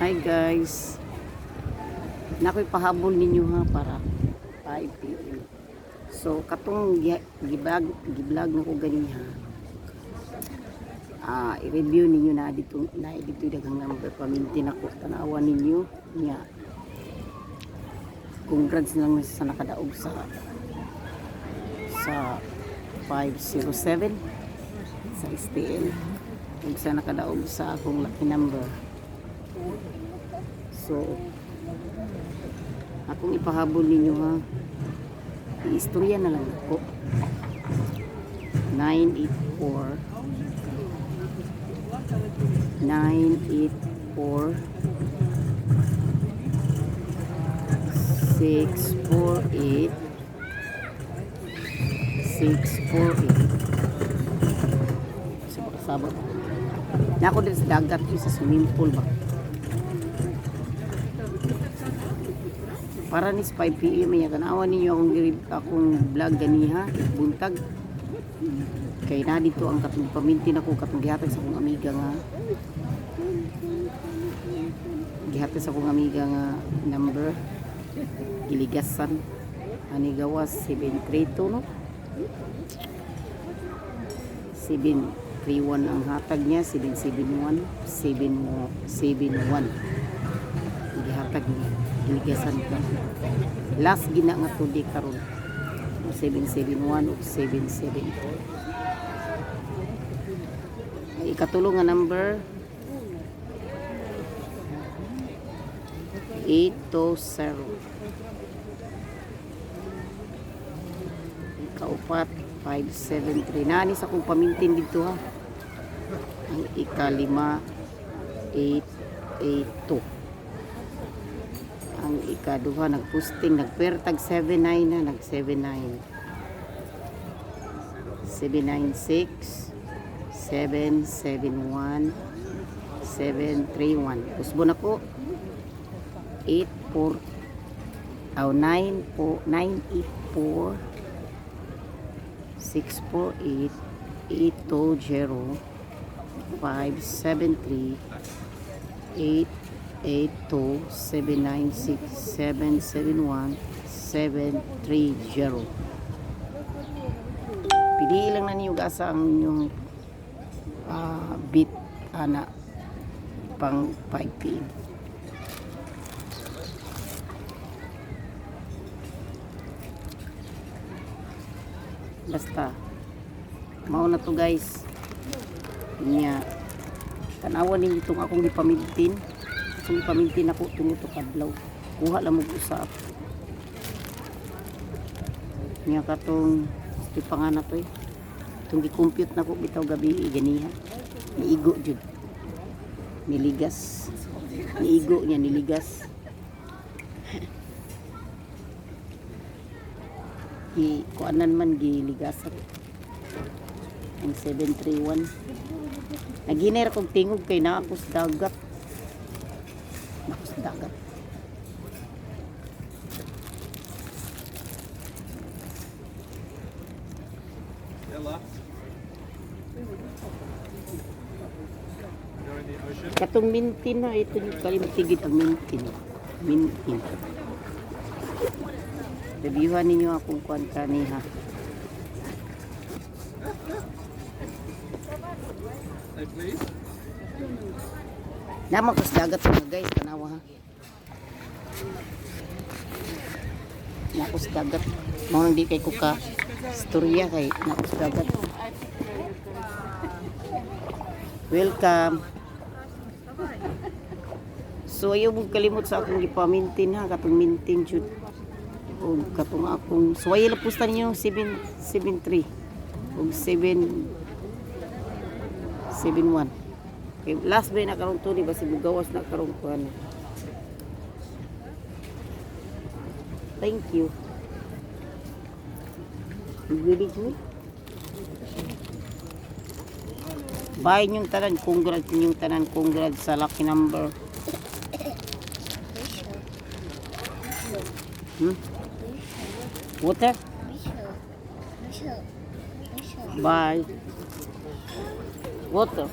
Hi guys. Nakoy pahabol ninyo ha para 5 PM. So katong gi-vlog na ko ganiha. Ah, i-review ninyo na dito daghang number, pamintin ako, tanawa ninyo niya. Congrats na lang sa nakadaog sa 507 sa STL ug sa nakadaog sa akong lucky number. So, akong ipahabol ninyo ha. Iistorya na lang ako. 984 984 648 648. So, kasabot. Na ako din sa dagat yung sa swimming pool ba? Para ni 5 PM ya, tanawa ninyo akong vlog ganiha buntag kay na dito ang katong pamintin ako, katong gihatag sa akong amiga nga number, giligasan ani gawas 732, no, 731 ang hatag niya, 771, 771 gihatag niya, giligasan ka. Last gina nga today karon, 771 ug 774. Ay, ikatulo nga number, 820. Ikaupat, 573. Nani sa akong pamintin dito ha. Ang ikalima, 882. Ang ikaduha, nagposting, nagpertag 79 na, nag 79, 796, 771, 731. Usbon ako, 84 aw 9 4 984 648 820 573 882 796 771 730. Pili lang na ninyo gasa ang inyong bit ana pang 5 PM. Basta mao na to, guys. Nya tanawan ninyo itong akong gipamintin ako tungo to kadlaw. Kuha lang mo usap nya katong di pa nga na to eh. Itong gi-compute na ko bitaw gabi ganiha, niigo jud, niligas, niigo niya, niligas gi kuanan man, giligasan ang 731. Naginay ra kog tingog kay naa ako sa dagat, naa ako sa dagat. Yalla. You're in the ocean. Katong mintin na ito yung kalimtigid ang mintin. Mintin. Reviewhan ninyo akong kuan kaniha. Hey, please. Nama ko sa dagat, mga guys, tanawa ha. Nako sa dagat. Mao nang di kay ko ka istorya kay nako sa dagat. Welcome. So ayaw mo kalimot sa akong gipamintin ha, katong mintin jud. O katong akong so ayaw lang pusta ninyo 773 ug 771. Okay, last ba na karon to di ba si bugawas na karon kuan. Thank you. Really good. Bye inyong tanan. Congrats inyong tanan. Congrats sa lucky number. Water? Bye. Water.